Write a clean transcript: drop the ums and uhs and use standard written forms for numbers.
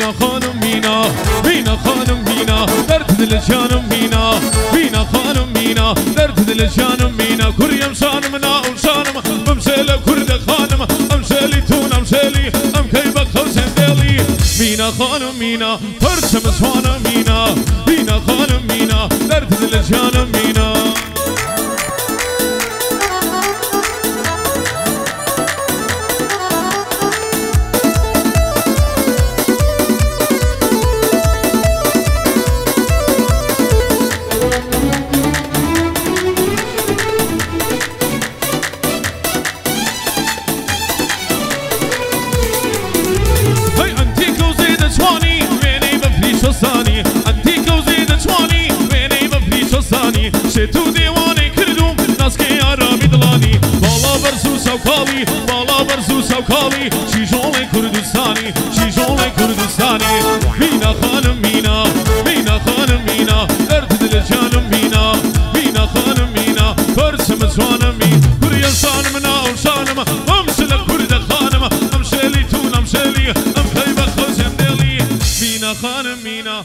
مینا خانم مینا مینا خانم مینا درد دل جانم مینا مینا خانم مینا درد دل جانم مینا كريم شانم نا وشانم بمشيلة كرد خانم امشيلي تون امشيلي ام كيبك خوشم ديلي مینا خانم مینا پرچم جوانم مینا مینا خانم مینا درد دل جانم مینا. شتو دیوانه کردم ناسکی آرامی دلانی بالا برزو سوکالی بالا برزو سوکالی شیجول کردستانی شیجول کردستانی مینا خانم مینا مینا خانم مینا درد دل جانم مینا مینا خانم مینا پرچم جوانم می کریان شانم نا شانم امشل کرد خانم امشلی تون امشلی ام خیبه خوشم دلی مینا خانم مینا.